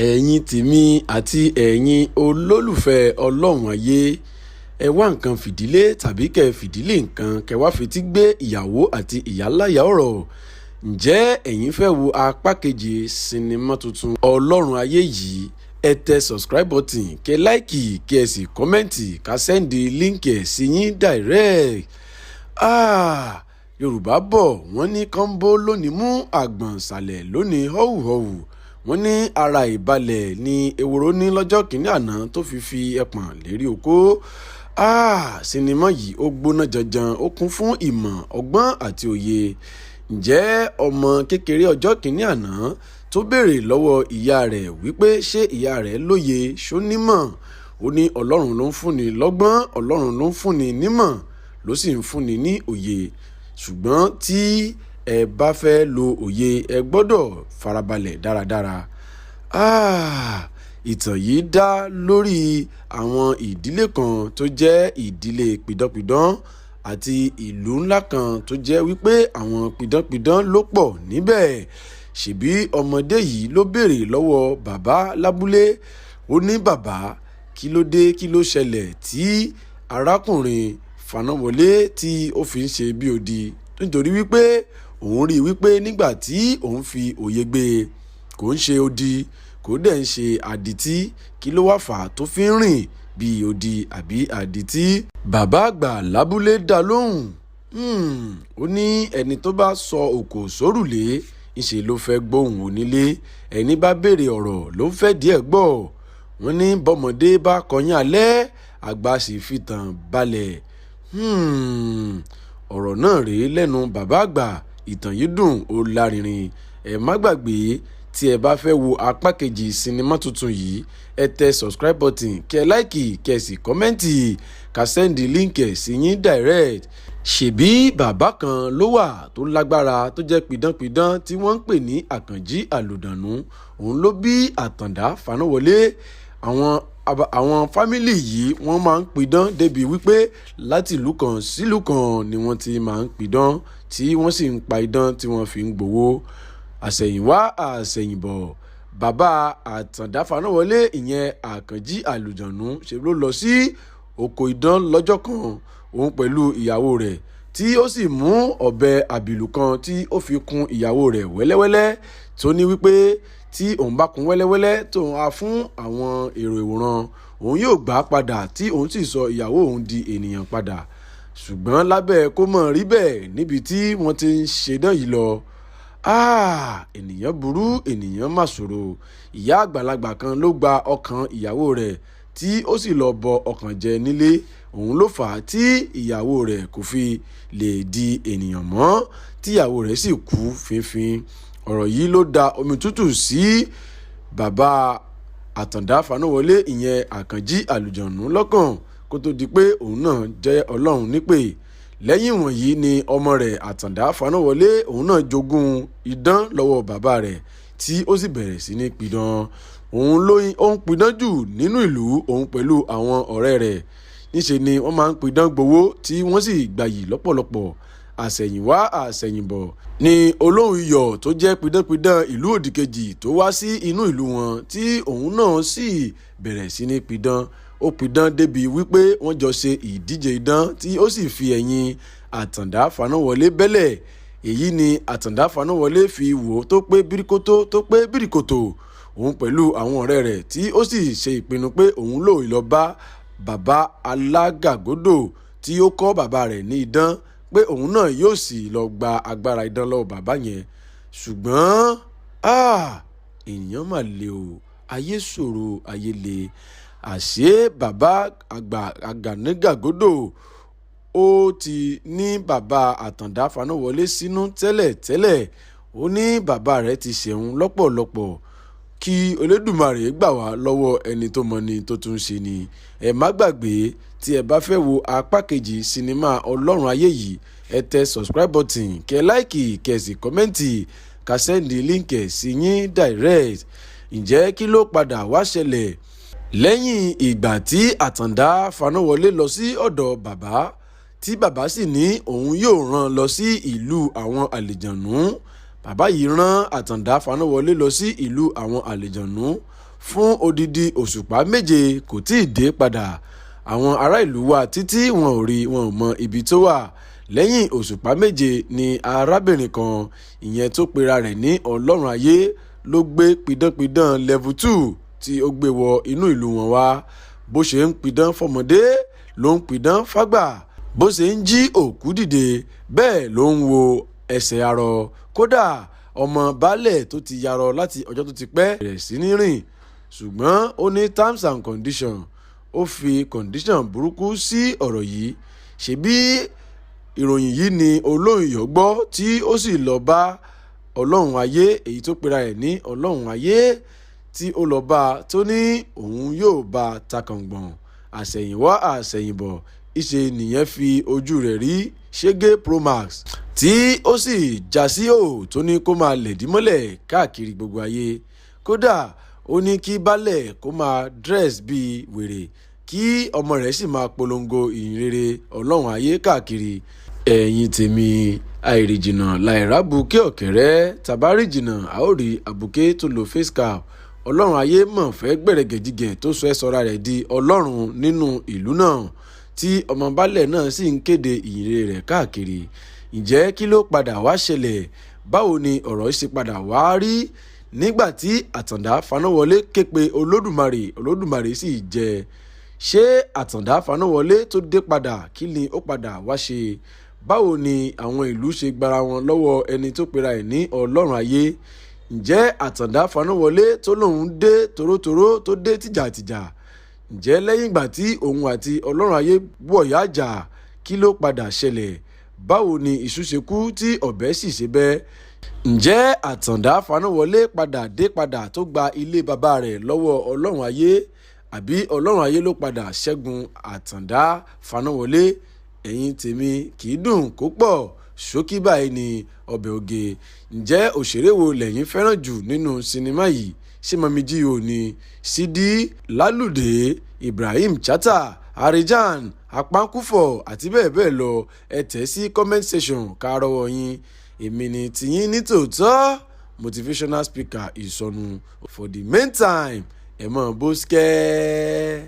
Ẹ̀yin tèmi àti ẹ̀yin olólùfẹ́ Ọlọ́run ayé, ẹ wá nǹkan fìdílé tàbí kẹ́ ẹ fìdílé nǹkan kẹ́ wá fetí gbé ìyàwó àti ìyáláyà ọ̀rọ̀. Ǹjẹ́ ẹ̀yin fẹ́ wo apá kejì sinimá tuntun Ọlọ́run Ayé yìí? Ẹ tẹ subscribe button, kẹ́ like, kẹ́ ẹ sì comment, ká send link ẹ̀ sí yín direct. Ah, Yorùbá bọ̀, wọ́n ní kọ́ńbó lónìí mú àgbọ̀n ṣàlẹ̀ lónìí họ́wùhọ́wù. Wọ́n ní ara ìbalẹ̀ ni ewúro ní lọ́jọ́ kìíní àná tó fi ẹpọ̀n lérí oko. Ah, sinimá yìí ó gbóná janjan, ó kún fún ìmọ̀, ọgbọ́n àti òye. Ǹjẹ́ ọmọ kékeré ọjọ́ kìíní àná tó béèrè lọ́wọ́ ìyá rẹ̀ wípé ṣé ìyá rẹ̀ lóye ṣó nímọ̀? Ó ní Ọlọ́run ló ń fúnni lọ́gbọ́n, Ọlọ́run ló ń fúnni nímọ̀, ló sì ń fúnni ní òye. Ṣùgbọ́n tí ẹ bá fẹ́ lo òye, ẹ gbọ́dọ̀ farabalẹ̀ dáradára. Ah, ìtàn yìí dá lórí àwọn ìdílé kan tó jẹ́ ìdílé pidánpidán àti ìlú ńlá kan tó jẹ́ wípé àwọn pidánpidán ló pọ̀ níbẹ̀. Ṣèbí ọmọdé yìí ló béèrè lọ́wọ́ bàbá lábúlé. Ó ní, "Bàbá, kí ló dé, kí ló ṣẹlẹ̀ tí arákùnrin Fanáwọlé tí ó fi ń ṣe bí odi?" Nítorí wípé òun rí i wípé nígbà tí òun fi òye gbé e, kò ń ṣe odi, kò dẹ̀ ń ṣe adití. Kí ló wá fà á tó fi ń rìn bí odi àbí adití? Bàbá àgbà lábúlé dá lóhùn. Ó ní ẹni tó bá sọ òkò sórùlé, ńṣe ló fẹ́ gbóhùn onílé. Ẹni bá béèrè ọ̀rọ̀ ló ń fẹ́ díẹ̀ gbọ́. Wọ́n ní bọ́mọdé bá kọyán alẹ́, àgbà sì fi tàn balẹ̀. Ọ̀rọ̀ náà rèé lẹ́nu bàbá àgbà. Ìtàn yìí dùn, ó lárinrin. Ẹ má gbàgbé, tí ẹ bá fẹ́ wo apá kejì sinimá tuntun yìí, ẹ tẹ subscribe button, kẹ́ like, kẹ́ sì comment, ká send link ẹ̀ sí yín direct. Ṣèbí bàbá kan ló wà tó lágbára tó jẹ́ pidánpidán tí wọ́n ń pè ní Àkànjí Àlùdànù. Òun ló bí Àtàndá Fanáwọlé. Àwọn family yìí, wọ́n máa ń pidán débi wípé láti ìlú kan sílùú kan ni wọ́n ti máa ń pidán, tí wọ́n sì ń pa idán tí wọ́n fi ń gbowó. Àsẹ̀yìnwá àsẹ̀yìnbọ̀, bàbá Àtàndá Fanáwọlé, ìyẹn Àkànjí Àlùjànnú, ṣe ló lọ sí oko idán lọ́jọ́ kan, òun pẹ̀lú ìyàwó rẹ̀, tí ó sì mú ọ̀bẹ àbìlú kan tí ó fi kun ìyàwó rẹ̀ wẹ́lẹ́wẹ́lẹ́, tó ní wípé tí òun bá kun wẹ́lẹ́wẹ́lẹ́ tóun á fún àwọn èrò ìwòran, òun yóò gbà á padà, tí òun sì sọ ìyàwó òun di ènìyàn padà. Ṣùgbọ́n lábẹ́ kó mọ̀ rí bẹ́ẹ̀, níbi tí wọ́n ti ń ṣedán yìí lọ, ah, ènìyàn burú, ènìyàn mà ṣòro. Ìyá àgbàlagbà kan ló gba ọkàn ìyàwó rẹ̀, tí ó sì lọ bọ ọkàn jẹ nílé. Òun ló fà á tí ìyàwó rẹ̀ kò fi lè di ènìyàn mọ́, tíyàwó rẹ̀ sì kú fínfín. Ọ̀rọ̀ yìí ló da omi tútù sí bàbá Àtàndá Fanáwọlé, ìyẹn Àkànjí Àlùjànnú, lọ́kàn, kó tó di pé òun náà jẹ́ Ọlọ́run nípè. Lẹ́yìn wọ̀nyí ni ọmọ rẹ̀ Àtàndá Fanáwọlé, òun náà jogún idán lọ́wọ́ bàbá rẹ̀, tí ó sì bẹ̀rẹ̀ sí ní pidán. Òun ló ń pidán jù nínú ìlú. Òun pẹ̀lú àwọn ọ̀rẹ́ rẹ̀, níṣe ni wọ́n máa ń pidán gbowó, tí wọ́n sì gbayì lọ́pọ̀lọpọ̀. Àsẹ̀yìnwá àsẹ̀yìnbọ̀ ni Olóhùn Iyọ̀ tó jẹ́ pidánpidán ìlú òdìkejì tó wá sí inú ìlú wọn, tí òun náà sì bẹ̀rẹ̀ sí ní pidán. Ó pidán débi wípé wọ́n jọ ṣe ìdíje idán, tí ó sì fi ẹ̀yìn Àtàndá Fanáwọlé bẹ́lẹ̀. Èyí ni Àtàndá Fanáwọlé fi wò ó tó pé bíríkótó tó pé bíríkótó, òun pẹ̀lú àwọn ọ̀rẹ́ rẹ̀, tí ó sì ṣe ìpinnu pé òun lòó lọ bá bàbá Alágàgódò tí ó kọ́ bàbá rẹ̀ ní idán, pé òun náà yóò sì lọ gba agbára idán lọ́wọ́ bàbá yẹn. Ṣùgbọ́n ah, èèyàn mà le o, ayé ṣòro, ayé le. Àṣé bàbá àgbà Àgànnígàgódò, ó ti ní bàbá Àtàndá Fanáwọlé sínú tẹ́lẹ̀tẹ́lẹ̀. Ó ní bàbá rẹ̀ ti ṣẹ̀hún lọ́pọ̀lọpọ̀. Kí Olódùmarè gbà wá lọ́wọ́ ẹni tó mọ̀ ni tó tún ṣe ni. Ẹ má gbàgbé, tí ẹ bá fẹ́ wo apá kejì sinimá Ọlọ́run Ayé yìí, ẹ tẹ subscribe button, kẹ́ like, kẹ́ sì comment, ká send link ẹ̀ sí yín direct. Ǹjẹ́ kí ló padà wá ṣẹlẹ̀ lẹ́yìn ìgbà tí Àtàndá Fanáwọlé lọ sí ọ̀dọ̀ bàbá, tí bàbá sì ní òun yóò rán lọ sí ìlú àwọn àlìjànú? Bàbá yìí rán Àtàndá Fanáwọlé lọ sí ìlú àwọn àlìjànú. Fún odidi òṣùpá 7 kò tí ì dé padà. Àwọn ará ìlú wá títí, wọn ò rí, wọn ò mọ ibi tó wà. Lẹ́yìn òṣùpá 7 ni arábìnrin kan, ìyẹn tó pera rẹ̀ ní Ọlọ́run Ayé, ló gbé pidánpidán level 2 tí ó gbé wọ inú ìlú wọn wá. Bó ṣe ń pidán fọmọdé ló ń pidán fágbà, bó ṣe ń jí òkú dìde bẹ́ẹ̀ ló ń wo ẹsẹ̀ arọ. Kódà, ọmọ baálẹ̀ tó ti yarọ láti ọjọ́ tó ti pẹ́ bẹ̀rẹ̀ sí ní rìn. Ṣùgbọ́n ó ní terms and condition. Ó fi condition burúkú sí ọ̀rọ̀ yìí. Ṣebí ìròyìn yìí ni Olóhunyọ̀ gbọ́, tí ó sì lọ bá Ọlọ́run Ayé, èyí tó pera ẹ̀ ní Ọlọ́run Ayé, tí ó lọ bá a tó ní òun yóò bá a takàngbọ̀n. Àsẹ̀yìnwá àsẹ̀yìnbọ̀, ìṣe nìyẹn fi ojú rẹ̀ rí ṣẹ́gẹ́ Pro Max, tí ó sì já sí ò tó ní kó máa lẹ̀dí mọ́lẹ̀ káàkiri gbogbo ayé. Kódà, ó ní kí baálẹ̀ kó máa dress bíi wèrè, kí ọmọ rẹ̀ sì máa polongo ìhìnrere Ọlọ́run Ayé káàkiri. Ẹ̀yin tèmi, àìrìnjìnnà láìrábùké ọ̀kẹ́rẹ́, tàbá jìnnà a ó rí àbùké tó lo face cap. Ọlọ́run Ayé mọ̀ fẹ́ gbẹ̀rẹ̀gẹ̀jigẹ̀ tó sọ ẹ́ sọra rẹ̀ di ọlọ́run nínú ìlú náà, tí ọmọ baálẹ̀ náà sì ń kéde ìhìnrere rẹ̀ káàkiri. Ǹjẹ́ kí ló padà wá ṣẹlẹ̀? Báwo ni ọ̀rọ̀ ṣe padà wá rí nígbà tí Àtàndá Fanáwọlé ké pe Olódùmarè, Olódùmarè sì jẹ́? Ṣé Àtàndá Fanáwọlé tó dé padà, kí ni ó padà wá ṣe? Báwo ni àwọn ìlú ṣe gbara wọn lọ́wọ́ ẹni tó pera ẹ̀ ní Ọlọ́run Ayé? Ǹjẹ́ Àtàndá Fanáwọlé tó lóun dé torótoró, tó dé tìjàtìjà, ǹjẹ́ lẹ́yìn ìgbà tí òun àti Ọlọ́run Ayé wọ̀yá jà, kí ló padà ṣẹlẹ̀? Báwo ni iṣu ṣe kú tí ọ̀bẹ sì ṣe bẹ́? Ǹjẹ́ Àtàndá Fanáwọlé padà dé padà tó gba ilé bàbá rẹ̀ lọ́wọ́ Ọlọ́run Ayé, àbí Ọlọ́run Ayé ló padà ṣẹ́gun Àtàndá Fanáwọlé? Ẹ̀yin tèmi, kì í dùn kó pọ̀, ṣókí báyìí ní ọbẹ̀ oge. Ǹjẹ́ òṣèré wo lẹ́yìn fẹ́ràn jù nínú sinimá yìí? Ṣé Mummy G.O ní, Sídí Lálùdé, Ibrahim Chatta, Arijan Apankúfọ̀ àti bẹ́ẹ̀ bẹ́ẹ̀ lọ? Ẹ tẹ̀ sí comment section ká rọ́wọ́ yín. Èmi ni tiyín ní tòótọ́, motivational speaker Ìsọnù. For the meantime, ẹ̀ mọ̀ bó skẹ́.